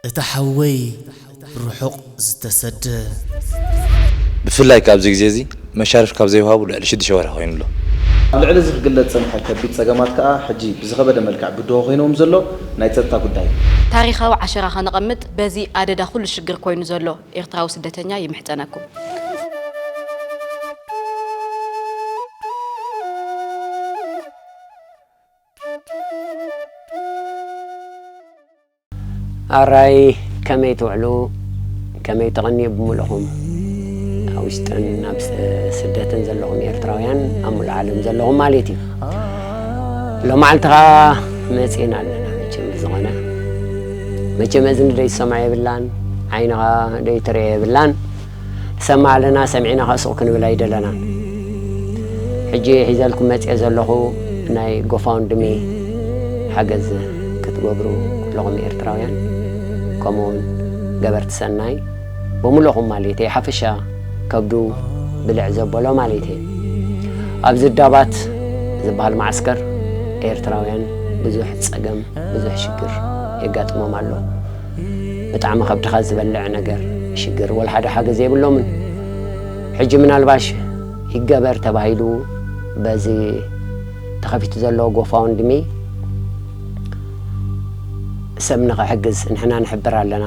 እታ ሓወይ ርሑቕ ዝተሰደ። ብፍላይ ካብዚ ግዜ እዚ መሻርፍ ካብ ዘይወሃቡ ልዕሊ ሽዱሽተ ወርሒ ኮይኑ ኣሎ። ኣብ ልዕሊ እዚ ክግለጽ ዝጸንሐ ከቢድ ጸገማት ከኣ ሕጂ ብዝኸበደ መልክዕ ብድሆ ኮይንዎም ዘሎ ናይ ጸጥታ ጉዳይ እዩ። ታሪኻዊ ዓሸራ ከነቐምጥ በዚ ኣደዳ ኩሉ ሽግር ኮይኑ ዘሎ ኤርትራዊ ስደተኛ ይምሕጸነኩም። ኣራይ ከመይ ትውዕሉ ከመይ ተቐንዩ ብምልኹም ኣብ ውሽጥን ኣብ ስ- ስደትን ዘለኹም ኤርትራውያን ኣብ ሙሉእ ዓለም ዘለኹም ማለት እዩ። ሎማዓልቲ ኸዓ መፂእና ኣለና። መቸም ብዝኾነ መቸም እዝኒ ደይሰማዕ የብላን፣ ዓይኒ ኸዓ ደይትርአ የብላን። ንሰማዕ ኣለና፣ ሰሚዕና ኸዓ ሱቕ ክንብል ኣይደለናን። ሕጂ ሒዘልኩም መፅየ ዘለኹ ናይ ጎፋውንድሚ ሓገዝ ክትገብሩ ኩለኹም ኤርትራውያን ከምኡውን ገበርቲ ሰናይ ብምልኹም ማለት እየ ሓፈሻ ከብዱ ብልዕ ዘበሎ ማለት እየ። ኣብዚ ዳባት ዝበሃል መዓስከር ኤርትራውያን ብዙሕ ፀገም ብዙሕ ሽግር የጋጥሞም ኣሎ። ብጣዕሚ ከብድኻ ዝበልዕ ነገር ሽግር ወላ ሓደ ሓገዝ የብሎምን። ሕጂ ምናልባሽ ይገበር ተባሂሉ በዚ ተኸፊቱ ዘሎ ጎፋውንድሚ ሰብ ንኽሕግዝ ንሕና ንሕብር ኣለና፣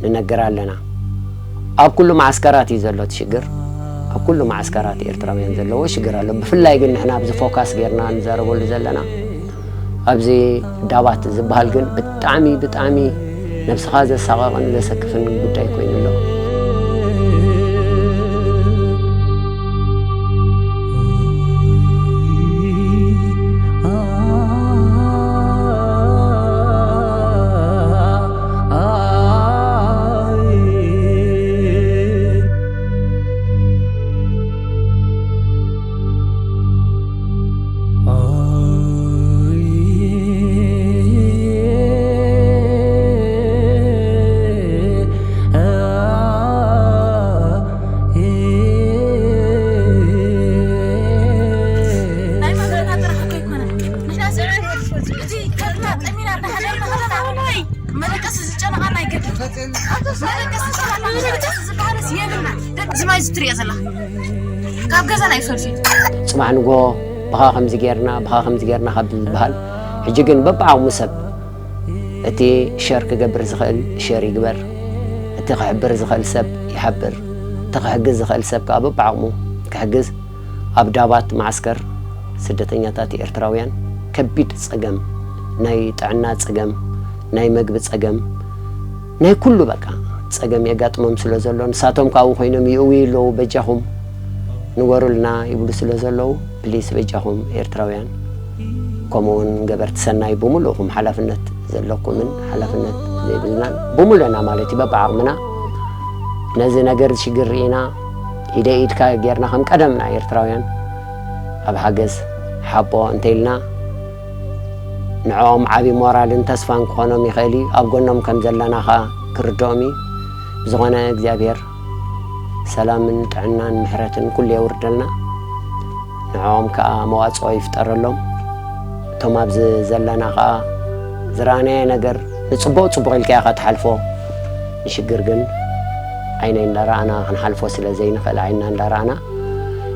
ንነግር ኣለና። ኣብ ኩሉ መዓስከራት እዩ ዘሎ እቲ ሽግር። ኣብ ኩሉ መዓስከራት ኤርትራውያን ዘለዎ ሽግር ኣሎ። ብፍላይ ግን ንሕና ኣብዚ ፎካስ ጌርና ንዛረበሉ ዘለና ኣብዚ ዳባት ዝበሃል ግን ብጣዕሚ ብጣዕሚ ነብስኻ ዘሳቐቕን ዘሰክፍን ጉዳይ ኮይኑ ኣሎ። ናይ መግብና ጥራሕ እኮ ኣይኮነን። ንሕና ስዕር እቲ ከብድና ጠሚና እንዳሓደርና ከለና መደቀሲ ዝጨነቐና ኣይገድን። መደቀሲ ዝጨነቐና መደቀሲ ዝበሃልስ የብልና። ደቂ ዝማይ ዝትሪኦ ዘላ ካብ ገዛና ይፈልፊ። ጽባሕ ንጎ ብኻ ከምዚ ጌርና ብኻ ከምዚ ጌርና ካብ ዝበሃል ሕጂ ግን በብዓቕሙ ሰብ እቲ ሸር ክገብር ዝኽእል ሸር ይግበር፣ እቲ ክሕብር ዝኽእል ሰብ ይሓብር፣ እቲ ክሕግዝ ዝኽእል ሰብ ከዓ በብዓቕሙ ክሕግዝ ኣብ ዳባት መዓስከር ስደተኛታት ኤርትራውያን ከቢድ ጸገም፣ ናይ ጥዕና ጸገም፣ ናይ መግቢ ጸገም፣ ናይ ኩሉ በቃ ጸገም የጋጥሞም ስለ ዘሎ ንሳቶም ካብኡ ኮይኖም ይእውዩ ኣለዉ። በጃኹም ንገሩልና ይብሉ ስለ ዘለዉ ፕሊስ በጃኹም ኤርትራውያን ከምኡውን ገበርቲ ሰናይ ብምሉእኹም ሓላፍነት ዘለኩምን ሓላፍነት ዘይብልናን ብምሉእና ማለት እዩ በብዓቕምና ነዚ ነገር ሽግር ርኢና ኢደ ኢድካ ጌርና ከም ቀደምና ኤርትራውያን ኣብ ሓገዝ ሓቦ እንተኢልና ንዕኦም ዓቢ ሞራልን ተስፋን ክኾኖም ይኽእል እዩ። ኣብ ጎኖም ከም ዘለና ኸኣ ክርድኦም እዩ። ብዝኾነ እግዚኣብሔር ሰላምን ጥዕናን ምሕረትን ኩሉ የውርደልና። ንዕኦም ከኣ መዋጽኦ ይፍጠረሎም። እቶም ኣብዚ ዘለና ከኣ ዝረኣናዮ ነገር ንጽቡቕ ጽቡቕ ኢልካ ኢኻ ትሓልፎ። ንሽግር ግን ዓይነይ እንዳረኣና ክንሓልፎ ስለ ዘይንኽእል ዓይንና እንዳረኣና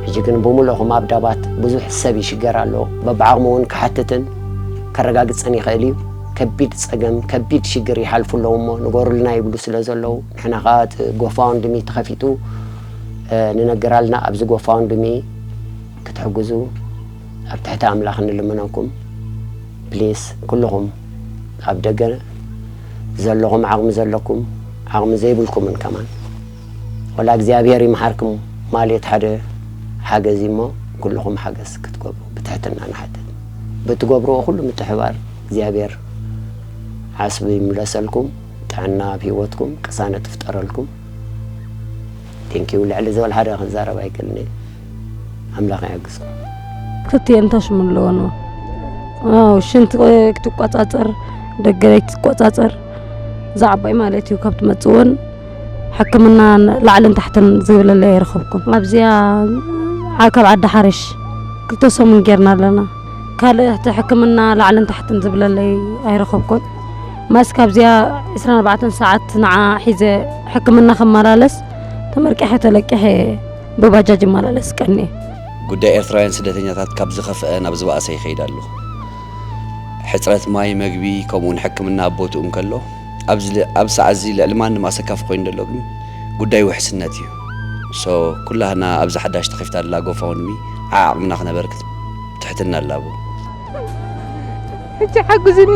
ሕጂ ግን ብምሉእኹም ኣብ ዳባት ብዙሕ ሰብ ይሽገር ኣሎ። በብዓቕሙ እውን ክሓትትን ከረጋግጽን ይኽእል እዩ። ከቢድ ጸገም ከቢድ ሽግር ይሓልፉ ኣለዉ እሞ ንገሩልና ይብሉ ስለ ዘለዉ ንሕና ከኣ እቲ ጎፋውንድሚ ተኸፊቱ ንነግር ኣለና። ኣብዚ ጎፋውንድሚ ክትሕግዙ ኣብ ትሕቲ ኣምላኽ ንልምነኩም ፕሊስ ኩልኹም ኣብ ደገ ዘለኹም ዓቕሚ ዘለኩም ዓቕሚ ዘይብልኩምን ከማን ወላ እግዚኣብሔር ይምሓርኩም ማለት ሓደ ሓገዝ እዩ እሞ ኩልኹም ሓገዝ ክትገብሩ ብትሕትና ንሓትት። ብትገብርዎ ኩሉ ምትሕባር እግዚኣብሔር ዓስቢ ይምለሰልኩም፣ ጥዕና ኣብ ህይወትኩም ቅሳነት ይፍጠረልኩም። ቴንኪው ልዕሊ ዝበል ሓደ ክዛረብ ኣይክእልን እየ። ኣምላኽ ይሓግዝኩም። ክትየን ተሽሙ ኣለዎ ነው። ሽንቲ ክትቆጻጸር ደገ ክትቆጻጸር ዝዓባይ ማለት እዩ። ካብ ትመጽእ እውን ሕክምና ላዕልን ታሕትን ዝብለለይ ኣይረኸብኩን። ኣብዚኣ ዓ- ካብ ዓዲ ሓርሽ ክልተ ሰሙን ጌርና ኣለና። ካልእ እቲ ሕክምና ላዕልን ታሕትን ዝብለለይ ኣይረኸብኩን። ማስ ካብዚኣ ዕስራን ኣርባዕተን ሰዓት ንዓ ሒዘ ሕክምና ክመላለስ ተመርቂሐ ተለቂሐ ብባጃጅ ይመላለስ ቀኒ። ጉዳይ ኤርትራውያን ስደተኛታት ካብ ዝኸፍአ ናብ ዝበኣሰ ይኸይድ ኣሎ። ሕጽረት ማይ፣ መግቢ፣ ከምኡውን ሕክምና ኣብ ቦትኡ እንከሎ፣ ኣብዚ ል-፣ ኣብ ሰዓት እዚ ልዕሊ ማንም ኣሰካፊ ኮይኑ ዘሎ ግን ጉዳይ ውሕስነት እዩ። ሶ፣ ኩላህና ኣብዚ ሓዳሽ ተኸፊታ ዘላ ጎፋውንሚ ዓዓቕምና ክነበርክት ትሕትና ኣላቦ። ሕጂ ሓግዙኒ።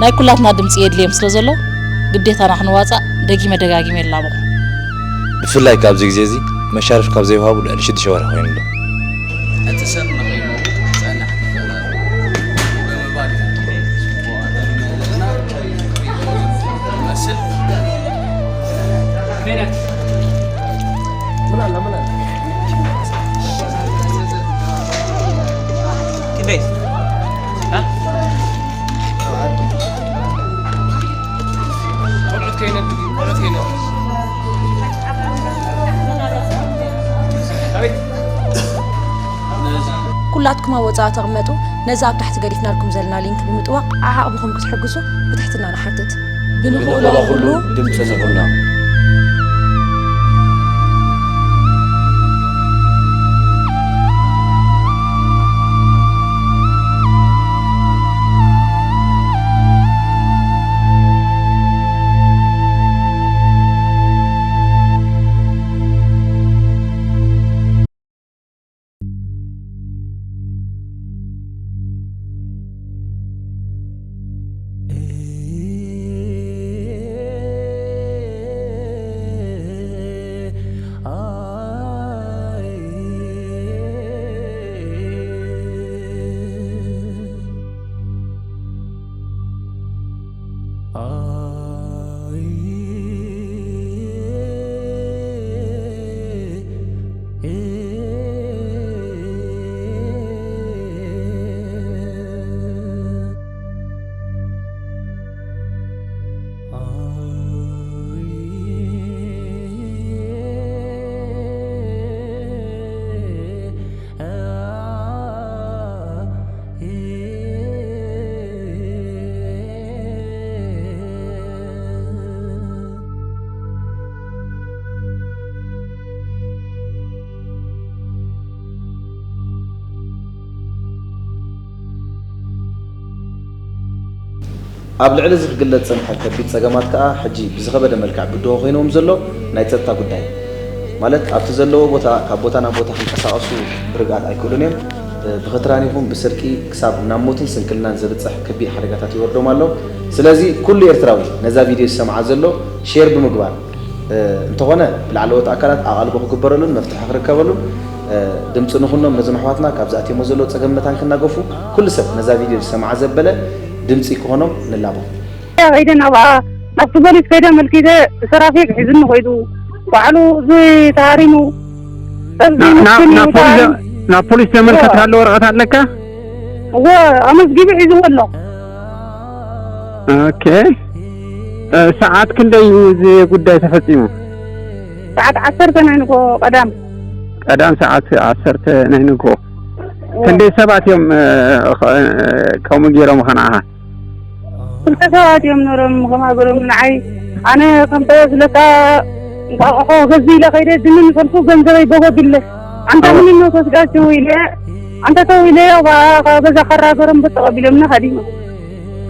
ናይ ኩላትና ድምፂ የድልየም ስለ ዘሎ ግዴታና ክንዋፃእ ደጊመ ደጋጊመ የላበኹ። ብፍላይ ካብዚ ግዜ እዚ መሻርፍ ካብ ዘይወሃቡ ልዕሊ ሽዱሽተ ወርሒ ኮይኑ ኣሎ። እቲ ሰብ ንኸይመውት ክጸንሕ ክኽእል ኣለዎ። ብምባል ኢና ንጽውዖ ዘለና። ዝመስል ክንደይ? እ? ቆልዑት ከይነብር እዩ፣ ቆልዑት ከይነብር። ኣቤት። ኩላትኩም ኣብ ወጻኢ ተቕመጡ፣ ነዚ ኣብ ታሕቲ ገዲፍናልኩም ዘለና ሊንክ ብምጥዋቕ ዓዓቕምኹም ክትሕግዙ ብትሕትና ንሓትት። ብንኽእሎ ኩሉ ድምጺ ንኹና። ኣብ ልዕሊ እዚ ክግለጽ ዝጸንሐ ከቢድ ጸገማት ከኣ፣ ሕጂ ብዝኸበደ መልክዕ ብድሆ ኮይንዎም ዘሎ ናይ ጸጥታ ጉዳይ እዩ። ማለት፣ ኣብቲ ዘለዎ ቦታ፣ ካብ ቦታ ናብ ቦታ ክንቀሳቐሱ ብርግኣት ኣይክእሉን እዮም። ብኽትራን ይኹን ብስርቂ ክሳብ ናብ ሞትን ስንክልናን ዘብጽሕ ከቢድ ሓደጋታት ይወርዶም ኣሎ። ስለዚ፣ ኩሉ ኤርትራዊ ነዛ ቪድዮ ዝሰምዓ ዘሎ ሼር ብምግባር፣ እ፣ እንተኾነ ብላዕለዎት ኣካላት ኣቓልቦ ክግበረሉን መፍትሒ ክርከበሉን፣ እ፣ ድምፂ ንኹኖም። ነዞም ኣሕዋትና ካብዚ ኣትዮሞ ዘለዉ ፀገም መታን ክናገፉ ኩሉ ሰብ ነዛ ቪድዮ ዝሰምዓ ዘበለ ድምፂ ክኾኖም ንላቦ። ከይደ ናብኣ፣ ናብቲ ፖሊስ ከይደ ኣመልኪተ፣ ሰራፊ ሒዙኒ ከይዱ። ባዕሉ እዚ ተሃሪሙ፣ ሰብ ናብ፣ ናብ፣ ዘይመስል ናብ እዩ ፖሊስ፣ ተሃሪሙ። ናብ ፖሊስ ተመልከት እወ። ኣሎ ወረቐት ኣለካ? እወ፣ ኣመዝጊቡ ሒዝዎ ኣሎ። ኦኬ። እ፣ ሰዓት ክንደይ እዩ እዚ ጉዳይ ተፈጺሙ? ሰዓት ዓሰርተ ናይ ንግሆ ቀዳም። ቀዳም ሰዓት ዓሰርተ ናይ ንግሆ። እወ። ክንደይ ሰባት እዮም፣ እ፣ ኸ-፣ ከምኡ ገይሮም ኸ ንዓኻ? ክልተ ሰባት እዮም ነሮም፣ ከም ሃገሮም ንዓይ። ኣነ ከም ተወስለካ እንቋቑሖ ገዝ ኢለ ከይደ፣ ድንን ፈልፉ ገንዘበይ በጎ ቢለ። ኣንታ እወ። ምንኖ ተስጋችሁ ኢለ፣ ኣንታ ተው ኢለ፣ ያው በ-፣ በዛ ካራ ገሮም በተቐቢሎምና ሃዲሞም።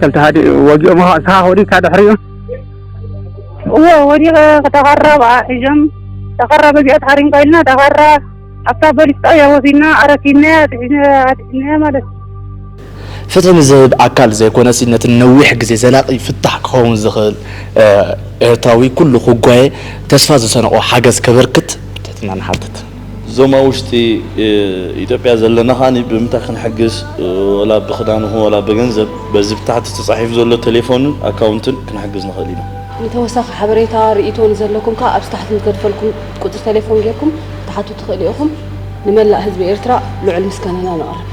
ክልተ ሃዲ-፣ ወጊኦም ኸ-፣ ንስኻ ወዲቕካ ድሕሪኡ? እወ፣ ወዲቐ፣ ተኻራ በኣ ሒዞም፣ ተኻራ በዚኣ ተሓሪምካ ኢልና፣ ተኻራ ኣብታ ፖሊስ ጣብያ ወሲድና፣ ኣረኪብናያ፣ ኣጥሒስና-፣ ኣጥሒስናያ ማለት እዩ። ፍትሒ ንዝህብ ኣካል ዘይኮነሲ፣ ነቲ ነዊሕ ግዜ ዘላቒ ፍታሕ ክኸውን ዝኽእል፣ እ፣ ኤርትራዊ ኩሉ ክጓየ፣ ተስፋ ዝሰነቖ ሓገዝ ከበርክት ብትሕትና ንሓትት። እዞም ኣብ ውሽጢ፣ እ፣ ኢትዮጵያ ዘለና ኸኣኒ ብምንታይ ክንሕግዝ፣ እ፣ ወላ ብኽዳን ይኹን ወላ ብገንዘብ፣ በዚ ብታሕቲ ተጻሒፉ ዘሎ ቴሌፎንን ኣካውንትን ክንሕግዝ ንኽእል ኢና። ንተወሳኺ ሓበሬታ፣ ርእይቶ ንዘለኩም ከኣ ኣብዚ ታሕቲ ንገድፈልኩም ቁጽሪ ቴሌፎን ጌርኩም፣ እታ ክትሓቱ ትኽእሉ ኢኹም። ንመላእ ህዝቢ ኤርትራ ልዑል ምስጋናና ነቕርብ።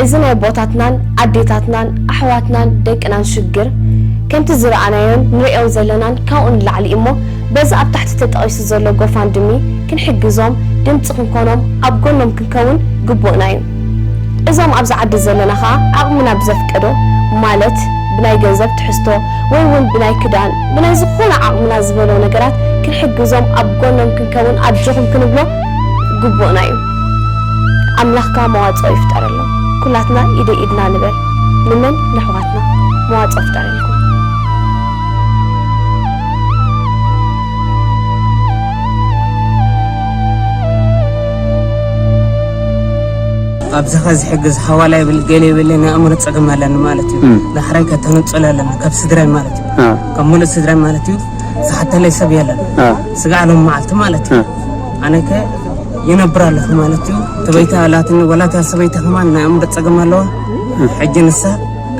እዚ ናይ ኣቦታትናን ኣዴታትናን ኣሕዋትናን ደቅናን ሽግር፣ ከምቲ ዝረኣናዮን ንርእዮን ዘለናን ካብኡ ንላዕሊ እሞ፣ በዚ ኣብ ታሕቲ ተጠቒሱ ዘሎ ጎፋንድሚ ክንሕግዞም፣ ድምጺ ክንኮኖም፣ ኣብ ጎኖም ክንከውን ግቡእና እዩ። እዞም ኣብዚ ዓዲ ዘለና ኸኣ ዓቕምና ብዘፍቀዶ፣ ማለት ብናይ ገንዘብ ትሕዝቶ ወይ እውን ብናይ ክዳን፣ ብናይ ዝኾነ ዓቕምና ዝበሎ ነገራት ክንሕግዞም፣ ኣብ ጎኖም ክንከውን ኣጆኹም ክንብሎ ግቡእና እዩ። ኣምላኽ ከኣ መዋጽኦ ይፍጠረሎም። ኩላትና ኢደይ ኢድና ንበል። ንመን? ነሕዋትና። መዋጽኦ ፍጠረልኩም። ኣብዚኻ ዝሕግዝ ሓዋላ ይብል፣ ገለ ይብል፣ ናይ ኣእምሮ ጸገም ኣለኒ ማለት እዩ። እም። ዳሕራይ ከተነጽሎ ኣለኒ ካብ ስድራይ ማለት እዩ። አ። ካብ ሙሉእ ስድራይ ማለት እዩ። ዝሓተለይ ሰብ የለን። አ። ስጋዕ ሎም መዓልቲ ማለት እዩ። አ። ኣነ ከ ይነብር ኣለኹ ማለት እዩ። ተበይታ ኣላትኒ፣ ወላ እታ ሰበይቲ ከማን ናይ ኣእምሮ ጸገም ኣለዋ። እም። ሕጂ ንሳ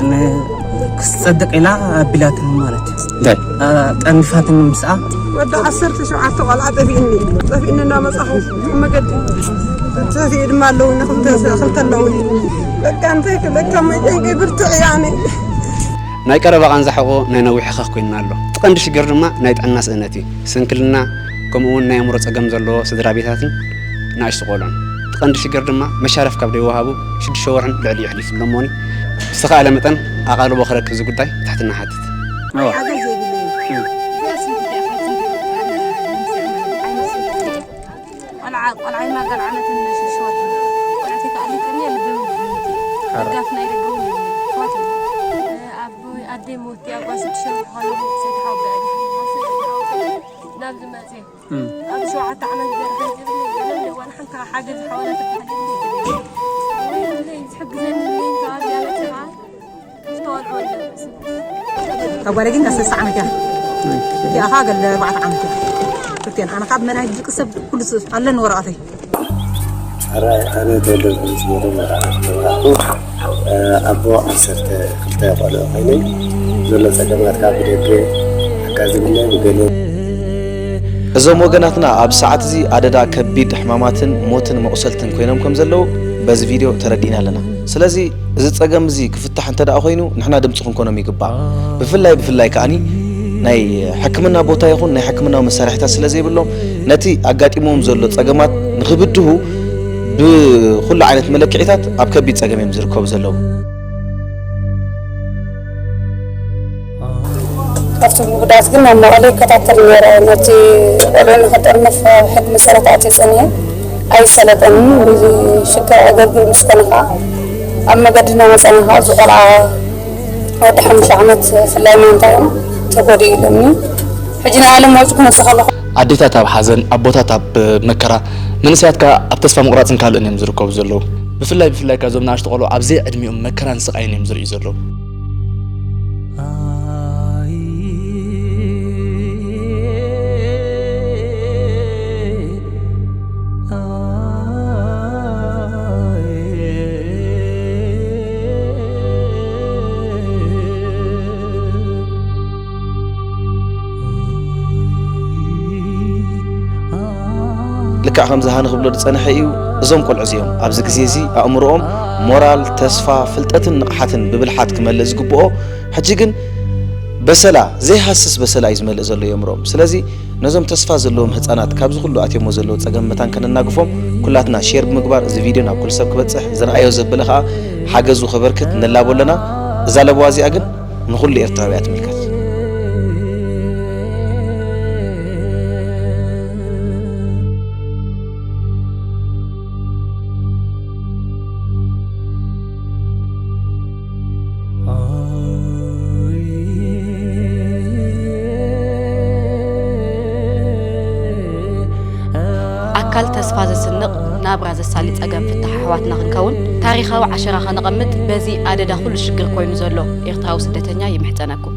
ን-፣ ክስጸድቕ ኢላ ኣቢላትኒ ማለት እዩ። እንታይ? አ፣ ጠኒፋትኒ ምስኣ። ወዲ ዓሰርተ ሸውዓተ ቆልዓ ጠፊእኒ። ጠፊእኒ እናመጻኹ ኣብ መገዲ። ተሰሲኡ ድማ ኣለውኒ፣ ክልተ፣ ክልተ ኣለውኒ። በቃ እንታይ ክብለካ፣ እሞ ጨንቀይ ብርቱዕ እዩ ኣነ። ናይ ቀረባ ቃንዛ ሕቖ ናይ ነዊሕ ሕኸኽ ኮይንና ኣሎ። እቲ ቀንዲ ሽግር ድማ ናይ ጥዕና ስእነት እዩ። ስንክልና፣ ከምኡ እውን ናይ ኣእምሮ ጸገም ዘለዎ ስድራ ቤታትን ንኣሽቱ ቆልዑን። እቲ ቀንዲ ሽግር ድማ መሻረፍ ካብ ዘይወሃቡ ሽዱሽተ ወርሕን ልዕሊኡ ኣሕሊፉ ኣሎ እሞኒ፣ ብዝተኻእለ መጠን ኣቓልቦ ክረክብ እዚ ጉዳይ ትሕትና እሓትት። እዋ። ሓገዝ የብለይን። እም። እዚኣ ስንኪ እያ፣ ካብ ስንኪ እያ፣ ቆልዓ፣ ቆልዓይ ማጋል ዓመትን ሽዱሽተ ወርሒ። ቆልዕተይ ከኣ ልክኒ ልቢ ምብንቲ። ሓራ። ደጋፍ ናይ ደገ እውን የብለይን። ኣሕዋት፣ ኣቦይ፣ ኣደይ ሞት እያ፣ ጓል ሽዱሽተ ወርሒ ከለኹ ሰይድ ሓወቦይ፣ ሰይድ ሓወቦይ ናብዚ መጽየ። እም። ኣብ ሸውዓተ ዓመት ገርሀ ዝብል የለን፣ ዋላ ሓንቲ ሓገዝ ሓወላ ትበሃል የብለይን። ወይ የብለይን፣ ዝሕግዘኒ የብለይን፣ ካብ ኣብዚኣ መጺኣ ዝተወልዑ የለን። ካብ ጓለይ ግን ሰለስተ ዓመት እያ። እቲኣ ኸኣ ገለ ኣርባዕተ ዓመት እያ። ክልቲኣን ኣነ ካብ መናይ ደቂ ሰብ ኩሉ ስ-፣ ኣለኒ ወረቐተይ። ሕራይ ኣነ ተወልደ ዝመረዓኹ፣ እ፣ ኣቦ ዓሰርተ ክልተ ቆልዑ ኮይነይ፣ ዘሎ ጸገማት ካብ ብደገ ሓጋዚ ብለ ብገለ። እዞም ወገናትና ኣብ ሰዓት እዚ ኣደዳ ከቢድ ሕማማትን ሞትን መቑሰልትን ኮይኖም ከም ዘለዉ በዚ ቪድዮ ተረዲእና ኣለና። ስለዚ እዚ ጸገም እዚ ክፍታሕ እንተ ደኣ ኮይኑ ንሕና ድምጺ ክንኮኖም ይግባእ። ብፍላይ፣ ብፍላይ ከኣኒ ናይ ሕክምና ቦታ ይኹን ናይ ሕክምናዊ መሳርሒታት ስለ ዘይብሎም ነቲ ኣጋጢምዎም ዘሎ ጸገማት ንኽብድሁ ብኹሉ ዓይነት መለክዒታት ኣብ ከቢድ ጸገም እዮም ዝርከቡ ዘለዉ። ካብቲ ምጉዳት ግን ኣብ መቐለ ይከታተል ነይረ። ነቲ ቆልዑ ንኽጥርንፍ ኣብ ሕጊ መሰረት ኣትየ ጸኒሐ። ኣይሰለጠንን። ብሽግር ዕግርግር ምስ ኮነ ኸኣ ኣብ መገዲ እናመጸና ኸኣ እዚ ቆልዓ ወዲ ሓሙሽተ ዓመት ፍላይ ማንታ እዮም ተጎዲኡ ኢሎምኒ። ሕጂ ንዓለም ወጽኩ ክመጽእ ከለኹ ኣዴታት ኣብ ሓዘን፣ ኣቦታት ኣብ መከራ፣ መንእሰያት ከኣ ኣብ ተስፋ ምቑራጽን ካልእን እዮም ዝርከቡ ዘለዉ። ብፍላይ፣ ብፍላይ ከኣ እዞም ንኣሽቱ ቆልዑ ኣብ ዘይዕድሚኦም መከራን ስቓይን እዮም ዝርእዩ ዘለዉ። ልክዕ ከምዚ ሃኒ ክብሎ ዝጸንሐ እዩ። እዞም ቆልዑ እዚኦም ኣብዚ ግዜ እዚ ኣእምሮኦም ሞራል፣ ተስፋ፣ ፍልጠትን ንቕሓትን ብብልሓት ክመልእ ዝግብኦ፣ ሕጂ ግን በሰላ፣ ዘይሃስስ በሰላ እዩ ዝመልእ ዘሎ የእምሮኦም። ስለዚ ነዞም ተስፋ ዘለዎም ህጻናት ካብዚ ኩሉ ኣትዮሞ ዘለዉ ጸገም መታን ከነናግፎም ኩላትና ሼር ብምግባር እዚ ቪድዮ ናብ ኩሉ ሰብ ክበጽሕ ዝረኣዮ ዘበለ ከኣ ሓገዙ ከበርክት ንላቦ ኣለና። እዛ ለበዋ እዚኣ ግን ንኹሉ ኤርትራዊ እያ ትምልከት። ኣካል ተስፋ ዘስንቕ ናብራ ዘሳሊ ጸገም ፍታሕ ኣሕዋትና ክንከውን ታሪኻዊ ዓሸራ ከነቐምጥ በዚ ኣደዳ ኩሉ ሽግር ኮይኑ ዘሎ ኤርትራዊ ስደተኛ ይምሕጸነኩም።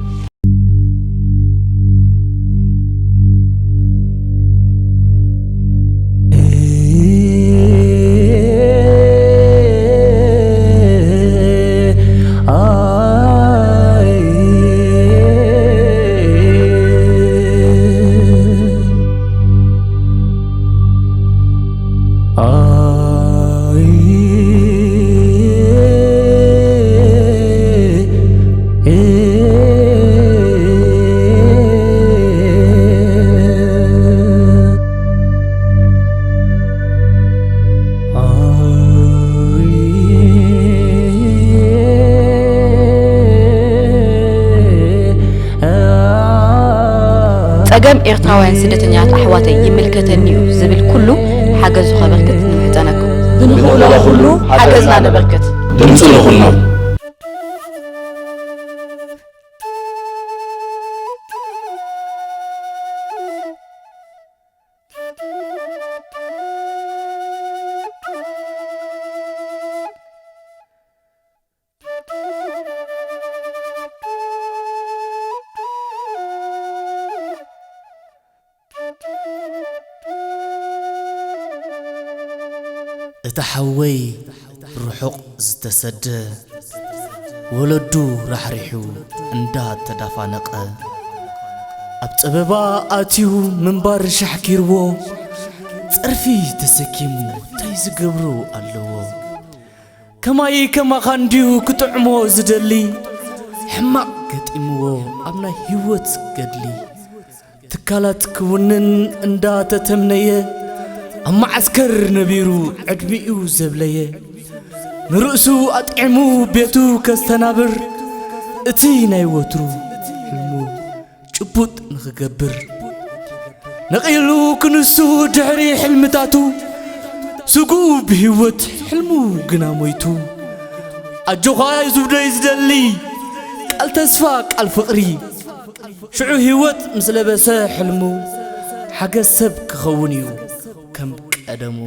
ጸገም ኤርትራውያን ስደተኛታት ኣሕዋተይ ይምልከተኒ እዩ ዝብል ኩሉ ሓገዙ ከበርክት ንምሕጸነኩም። ብንኽእሎ ኩሉ ሓገዝና ነበርክት። ድምጺ ንኹኖም። እታ ሓወይ ርሑቕ ዝተሰደ፣ ወለዱ ራሕሪሑ እንዳተዳፋነቐ፣ ኣብ ጸበባ ኣትዩ ምንባር ሻሕኪርዎ፣ ጸርፊ ተሰኪሙ ታይ ዝገብሮ ኣለዎ? ከማይ ከማኻ እንድዩ ክጥዕሞ ዝደሊ፣ ሕማቕ ገጢምዎ ኣብ ናይ ህይወት ገድሊ። ትካላት ክውንን እንዳተተምነየ፣ ኣብ መዓስከር ነቢሩ ዕድሚኡ ዘብለየ፣ ንርእሱ ኣጥዒሙ ቤቱ ከስተናብር፣ እቲ ናይ ወትሩ ሕልሙ ጭቡጥ ንኽገብር፣ ነቒሉ ክንሱ ድሕሪ ሕልምታቱ፣ ስግኡ ብህይወት ሕልሙ ግና ሞይቱ። ኣጆኻ ዝብዶይ ዝደሊ ቃል ተስፋ ቃል ፍቕሪ፣ ሽዑ ህይወት ምስ ለበሰ ሕልሙ፣ ሓገዝ ሰብ ክኸውን እዩ ከም ቀደሙ።